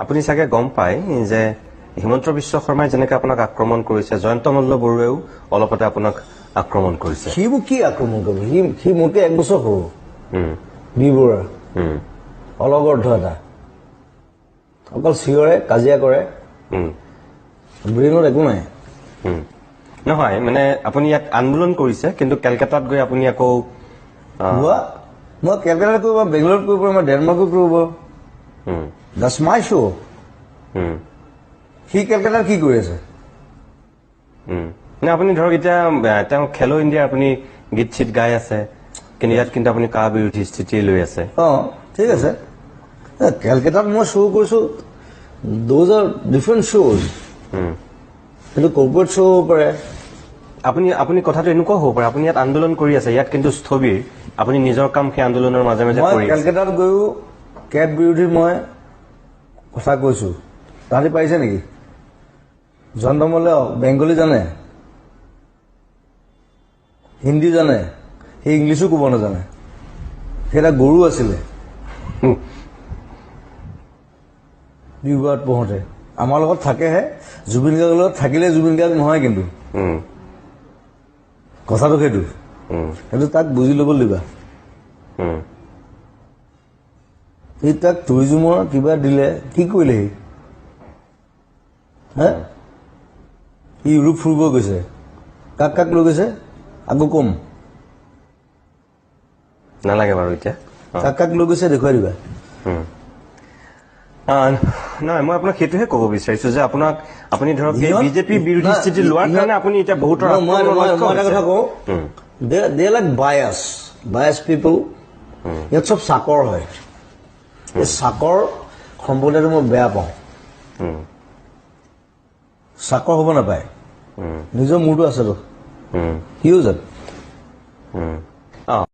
আপুনি চাগে গম পায় যে হিমন্ত বিশ্ব শৰ্মাই যেনেকৈ আপোনাক আক্ৰমণ কৰিছে, জয়ন্ত মল্ল বৰুৱাইও অলপতে আপোনাক আক্ৰমণ কৰিছে। সি মোক কি আক্ৰমণ কৰিব? সি মোতকৈ এক বছৰ সৰু, বি বৰুৱা, অলগৰ্ধ এটা, অকল চিঞৰে, কাজিয়া কৰে, ব্ৰেইনত একো নাই। নহয়, মানে আপুনি ইয়াত আন্দোলন কৰিছে, কিন্তু কেলকাতাত গৈ আপুনি আকৌ মই কেলকাতাত কৰিব, বেংগলোৰত কৰিব, মই ডেনমাৰ্কত কৰিব। That's my show. সি কেলকাতাত কি কৰি আছে? মানে আপুনি ধৰক এতিয়া তেওঁ খেলো ইণ্ডিয়াৰ আপুনি গীত চিত গাই আছে, কিন্তু ইয়াত কিন্তু আপুনি কা বিৰোধী স্থিতি লৈ আছে। অঁ, ঠিক আছে। কেলকাতাত মই শ্ব' কৰিছোঁ, those are different শ্ব'জ। সেইটো কৰ্পৰেট শ্ব' হ'ব পাৰে। আপুনি কথাটো এনেকুৱা হ'ব পাৰে, আপুনি ইয়াত আন্দোলন কৰি আছে, ইয়াত কিন্তু স্থবিৰ, আপুনি নিজৰ কাম সেই আন্দোলনৰ মাজে মাজে কৰি আছে। কেলকাতাত গৈও কেব বিৰোধী মই কথা কৈছোঁ, তাহাঁতি পাৰিছে নেকি? জয়ন্ত মল্লে বেংগলী জানে, হিন্দী জানে, সি ইংলিছো ক'ব নাজানে, সি এটা গৰু আছিলে বিবাদ পঢ়োঁতে। আমাৰ লগত থাকেহে, জুবিন গাৰ্গৰ লগত থাকিলে জুবিন গাৰ্গ নহয়, কিন্তু কথাটো সেইটো। সেইটো তাক বুজি ল'ব দিবা। সি তাক টুৰিজমৰ কিবা দিলে, কি কৰিলে সি? হে, সি ইউৰোপ ফুৰিব গৈছে, কাক কাক লৈ গৈছে আকৌ কম নালাগে বাৰু এতিয়া, কাক কাক লৈ গৈছে দেখুৱাই দিবা। নহয়, মই আপোনাক সেইটোহে ক'ব বিচাৰিছো যে আপোনাক আপুনি ধৰক বিজেপি বিৰোধী স্থিতি লোৱাৰ কাৰণে আপুনি এতিয়া বহুতৰ মই এটা কথা কওঁ, they like bias people. ইয়াত চব চাকৰ হয়, এই চাকৰ সম্প্ৰদায়টো মই বেয়া পাওঁ। চাকৰ হ'ব নাপায়, নিজৰ মূৰটো আছেতো, সিও জান।